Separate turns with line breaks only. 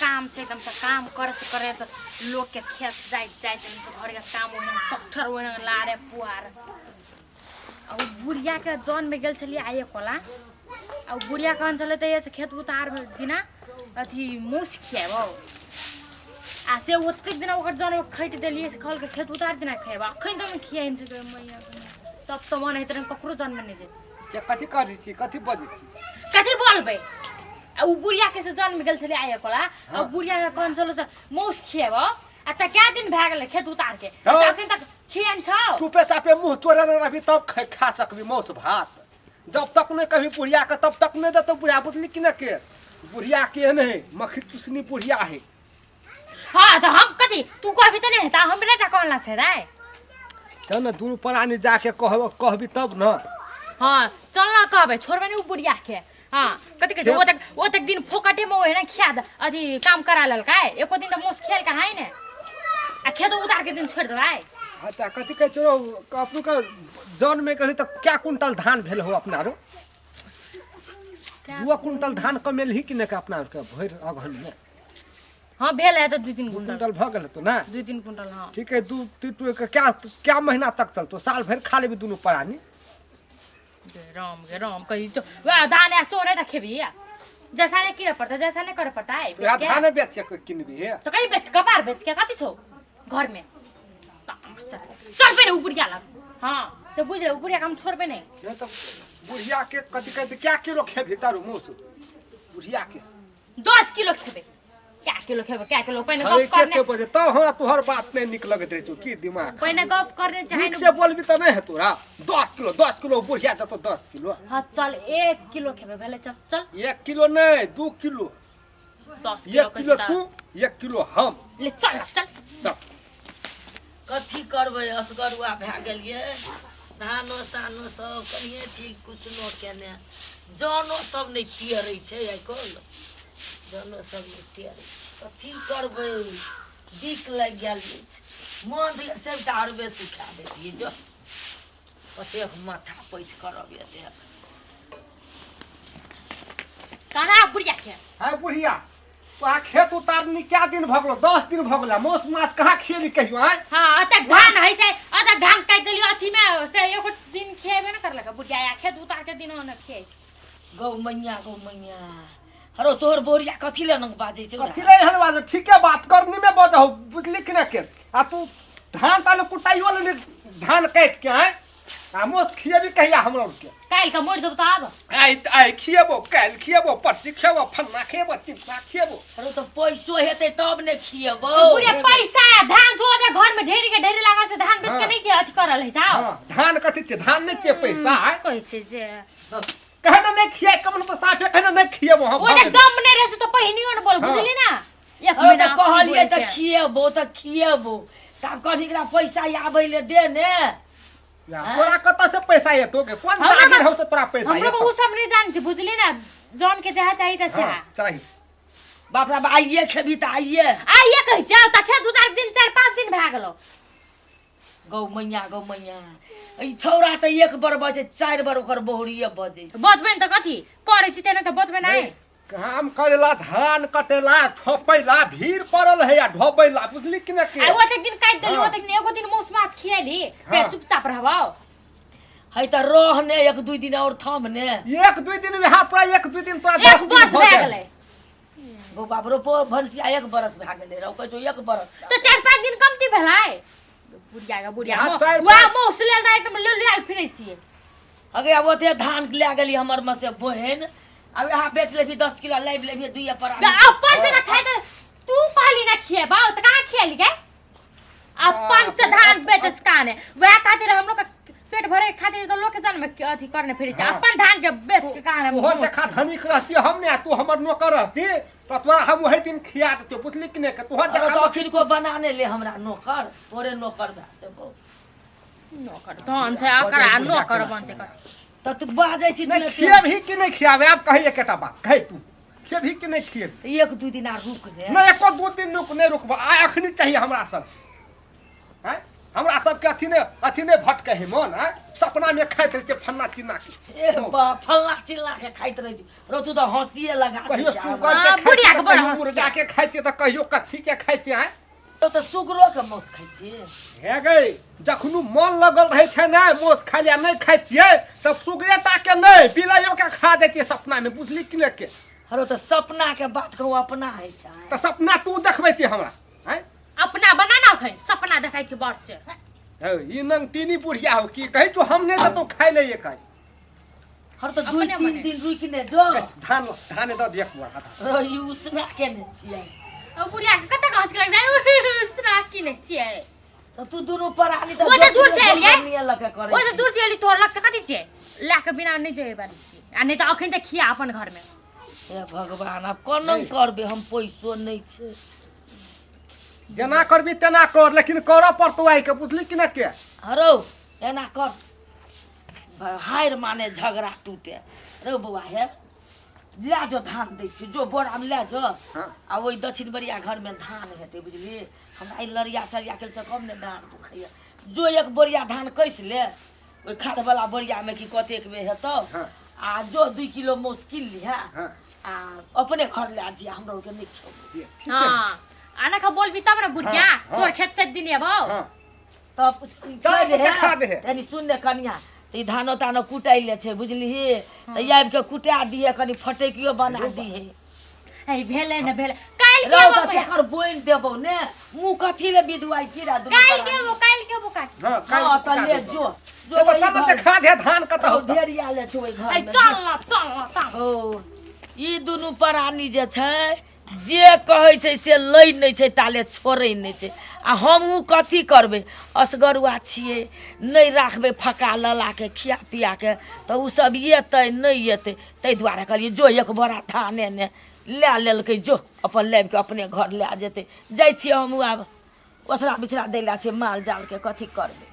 काम छै एकदम से काम करैत करैत लोकके खेत जाइत जाइत एकदम से घरके काम ओहिना सट्ठर ओहिना लारे पुआर। आ ओ बुढ़ियाके जनमे गेल छलियै आइए कोला, आ ओ बुढ़िया कहन छलै तऽ से खेत उतार दिना अथी मूस खियाबौ, आ से ओतेक दिना ओकर जन खटि देलियै से कहलकै खेत उतार दिना खियाबौ, अखन तक नहि खियाइन सकै मैया। तब तऽ मन होइत रहै ककरो जनमे नहि जेतै।
के कथी करै छी, कथी बजै छी?
कथी बोलबै? आ उ बुढ़िया के से जन्म गेल छलै आइ कोला, आ बुढ़िया के कहन छलो से मौस खिएबौ, आ त कै दिन भए गेलै खेत उतार के?
हँ।
अखन तक खियन छौ?
चुपे चापे मुँह तोरे नहि रहबी तब खा सकबी मौस भात। जब तक नहीं कभी बुढ़िया के तब तक नहीं देतो बुढ़िया, बुझली कि न? के बुढ़िया के नहीं मक्खी चुसनी बुढ़िया है।
हाँ तो हम कथी तू कहबी त नहीं हेता, हमरे टा कहला से रे।
चल न दुनू प्राणी जाके कहब, कहबी तब न।
हाँ चल न कहबै, छोड़बै नहीं उ बुढ़िया के। हाँ कथी कहै छै, ओतेक दिन फोकटे में ओहिना खिया दे, अथी काम करा लेलकै, एको दिन तऽ मौस खियाल के है ने, आ खेत उतार के दिन छोड़ि देबै।
हाँ तऽ कथी कहै छौ, अपनो के जन में कही तऽ क्या कुंटल धान भेल हो अपना रो? 2 कुंटल धान कमेलही कि नहि अपना आरके भरि अगहन में?
हाँ भेल है तऽ 2-3
कुंटल भऽ गेल हेतौ ना?
2-3 कुंटल हाँ।
ठीक है, 2-3 टू के क्या क्या महीना तक चलतो? साल भरि खा लेबी दुनू प्राणी।
गे राम गे राम, कही तो वह धान या चोरे रखेबी या जैसा नहीं किया पड़ता, जैसा नहीं करे पड़ता है।
वएह धाने बेच के किनबी हे।
तो कहीं बेच कपार बेच के कथी छौ घर में? चल पे बुढ़िया लग। हाँ से बुझ रहे बुढ़िया के हम छोड़बे नहीं।
नहीं तो बुढ़िया के कथी कहै छै, क्या किलो खेबही तारू मौस बुढ़िया के?
10 किलो खेबे, क्या किलो खेबे, क्या किलो? पहिने
अरे
गप
के
करने
के बजे तब हमरा तोहर बात नहीं निक लगैत रहै छौ, की दिमाग
पहिने गप करने चाहे।
नीक से बोलबी तऽ नहीं हेतौ रा। 10 किलो 10 किलो बुढ़िया जतो 10 किलो।
हाँ चल 1 किलो खेबे भेले, चल चल।
1 किलो नहीं 2 किलो।
10 किलो
1 किलो तू 1 किलो हम।
ले चल ना, चल।
चल।
कथी करबै, असगरुआ भए गेलियै, धानो सानो सब कनिए छी, कुछनो केने जनो सब नहि टेरै छै आइ काल्हि, जनो सब नहि टेरै छै। कथी करबै, दिक लागि गेल अछि, मन भेलै सबटा अरबे सुखा दैतियै। जो कतेक माथा पैच करब एतेक।
कना बुढ़िया के
है बुढ़िया, तोरा खेत उतारनी क्या दिन भऽ गेलो? 10 दिन भऽ गेला, मौस माछ कहाँ खियेली कहियो आँय?
हाँ अतक धान है छै, अतक धान काटि देलियो अथी में से एको दिन खिएबे न करलक बुढ़िया, या खेत उतार के दिन न खियाइ छै।
गौ मैया गौ मैया, हरो तोहर बोरिया कथी ले नंग बाजै छै?
कथी ले एहन बाजो? ठीके बात करनी में बजहो, बुझली कि न के? आ तू धान ताले कुटाइयो लेली धान काटि के आँय, आ मौस खिएबी कहिया हमरा के?
काल्हि के मरि जेबौ तऽ आब।
आइ आइ खिएबो, काल्हि खिएबो, परसी खिएबो, फन्ना खिएबो, चिन्ना खिएबो।
हरो तऽ पैसो हेतै तब ने खिएबो।
बुढ़िया पैसा धान छो जे घर में ढेरी के ढेरी लागल छै, धान बेच के
हाँ।
नहीं के अथी करल है जाओ।
हाँ, धान कथी छै? धान नहि छियै पैसा आइ।
कहै छै जे
कहे ने नहि खियाइ कमन पर साफे कहे ने नहि खिएबो हम।
ओ जे दम नहि रहै छै तऽ पहिनियो ने बोल।
हाँ।
बुझली ना? एक
हरो
महीना
तऽ कहलियै तऽ
बोलके।
खिएबो तऽ खिएबो, तब कहली एकरा पैसा आबै ले दे ने।
या, तोरा कतऽ से पैसा एतो गे? कोन
हमरा
जागीर हौ से तोरा पैसा
हमरो
एतो?
उ सब नहीं जान छी, बुझली ना? जौन के जहाँ चाहिए तसे।
हाँ, चाही।
बाप रे बाप, आइए खेबी तऽ आइए।
आइए कहै छै तऽ खेत 2-4 दिन 4-5 दिन भए गेलो।
गौ मैया गौ मैया, ई छौड़ा तऽ एक बर बजै 4 बर ओकर बहुरिये बजै।
बजबै ने तऽ कथी करै छी तेना तऽ बजबै नहि।
काम करेला, धान कटेला, छोपैला भीड़ पड़ल है आ ढोबैला, बुझली कि न के?
आ ओतेक दिन काटि देली।
हाँ।
ओतेक दिन एगो दिन मौस माछ खिएली से
हाँ।
चुपचाप रहबौ।
है तऽ रह ने 1-2 दिन और थम ने।
1-2 दिन में हाथ तोरा 1-2 दिन तोरा
एक
10 दिन
वर्ष
भऽ
भए
जाय।
गेलै।
गौ बाप रो पो भनसिया 1 बरस भए गेलै रौ, कहै छौ 1 बरस।
तऽ 4-5 दिन कमती भेलै बुढ़िया के बुढ़िया
यहाँ चारि
वएह
पाँच-
मौस लेल राति में लेल लेल फिरै छियै।
अगे आब ओते धान लए गेली हमर में से बहिन, आब यहाँ बेच लेबही 10 किलो लाबि लेबही दुइये
तऽ
परानी।
अपन से ना खाइ तऽ तू कहली ना खिएबौ तऽ कहाँ खिएली गे? अपन से धान बेचे से कहाँ ने वएह खातिर हमरो के पेट भरे के खातिर तऽ लोक के जन्म के अथी करने फिरै छै।
हाँ।
अपन धान के बेच के कहाँ ने
तोहर जखा धनिक रहती हम ने आ तू हमर नौकर रहती तऽ तोरा हम वही दिन खिया देतियौ, बुझली कि नहि? तोहर
अरे
जखा
तऽ अखन को बना ने ले हमरा नौकर, तोरे नौकर भए जेबौ।
नौकर धन छै अकरा नौकर बनतै कथी?
तऽ तू बाजै छी
नहि खिएबही कि नहि खियाबे? आब कही एकेटा बात कही, तू खिएबही कि नहि खिएबही?
1-2 दिन आर रुक ने।
नहि, एको 2 दिन रुक नहि रुकबो, आइ अखनी चाहिए हमरा सब। आँय, हमरा सबके अथी ने अथी ने भटके है मन आँय सपना में खाइत रहै छै फन्ना चिन्ना के।
ए बा, फल्ला चिल्ला के खाइत रहै छी रो, तू तऽ हँसिए लगा दै
कहियो
छै
सुगर
हमरा।
के
हाँ,
खाइ
बुढ़िया
छियै
के
तऽ
बड़
कहियो
हँसी।
मुर्गा के खाइ छियै तऽ कहियो कथी के खाइ छियै आँय?
तो तऽ सुगरो के मांस खाइ छियै?
हे गै, जखनु मन लगल रहै छै ने माछ खाइ लए नहि खाइ छियै तब सुगरे टा के नहि बिलाइयो के खा जाइ छियै सपना में, बुझली कि नहि के?
हरो, तऽ सपना के बात कहू, अपना होइ छै।
तऽ सपना तू देखबै छी हमरा आँय?
अपना बना ना खै सपना देखै छी बड़ से।
हौ, ई नंगटीनी बुढ़िया हो की कहै छौ, हम नहि देतौ खाइ ले एक।
हर तऽ 2
अपने
3
बने।
दिन रुकि ने जो।
धान धान दऽ दियक बुढ़ा धान।
रो, ई उसना केने छियै।
ओ बुढ़िया के कतेक हँस के लगै उसना की नै छियै।
तऽ तू दुनू परानी तऽ
ओ तऽ दूर से एलियै।
लऽ के करै
ओ तऽ दूर से एली, तोहर लग से कथी छियै लए के बिना नहि जेबै वाली छी आ नहि तऽ अखन तऽ खिया अपन घर में।
हे भगवान, आब कोना करबै हम? पैसो नहि छै।
जेना करबी तेना कर, लेकिन करऽ पड़तौ आइ के, बुझली कि नहि के?
हरौ, एना कर, हारि माने झगड़ा टूटे। रौ बौआ, हे लए जो, धान दै छी, जो बोरामे लए जो।
हाँ।
आ ओहि दक्षिण बरिया घरमे धान हेतै, बुझली? हमरा ई लड़िया चरिया के से कम ने डाँड़ दुखैया। जो एक बोरिया धान कसि ले ओहि खादवला बोरियामे कि कतेक मे हेतौ।
हाँ।
आ जो 2 किलो मासु कीन लिहे।
हाँ।
आ अपने घर लए जिया, हमरा आरके नहि खेबै।
ठीक है।
हाँ, आना का बोलबी तब ने बुढ़िया।
हाँ, हाँ।
तोर खेत से दिन एबौ।
हाँ।
तब
चल,
कहि
देखा
दे
दे।
तनी सुन ने कनिया, तऽ ई धानो तानो कुटाइ ले छै, बुझलिही? तऽ आबि कऽ कुटा दिहे, कनि फटकियो बना दिहे।
है भेलै ने भेलै, काल्हि के
रौ
एबौ
तऽ
भैया।
केकर बोनि देबौ ने? मुँह कथी ले विधुआइ छी रा दुनू
काल्हि के
प्राणी?
एबौ, काल्हि के एबौ काकी।
हाँ,
हाँ
काल्हि
तऽ ले जो जो
तो
ओहि
चल
घर-
देखा दे धान कतऽ
ओ
होतौ।
ढेरिया ले छौ ओहि घर
है
मे।
चल न, चल न, चल।
ओ ई दुनू प्राणी जे छै, जे कहै छै से लै नहि छै, ताले छोड़ै नहि छै। आ हमहूँ कथी करबै? असगरुआ छियै, नहि राखबै फका ललाके खिया पियाके तऽ ओसभ एतै नहि एतै, ताहि दुआरे कहलियै जो एक बोरा धान एने लए लेलकै, जो अपन लाबि कऽ अपने घर लए जेतै। जाइ छियै हमहूँ आब ओसरा बिछरा दै लए छै माल जालके, कथी करबै?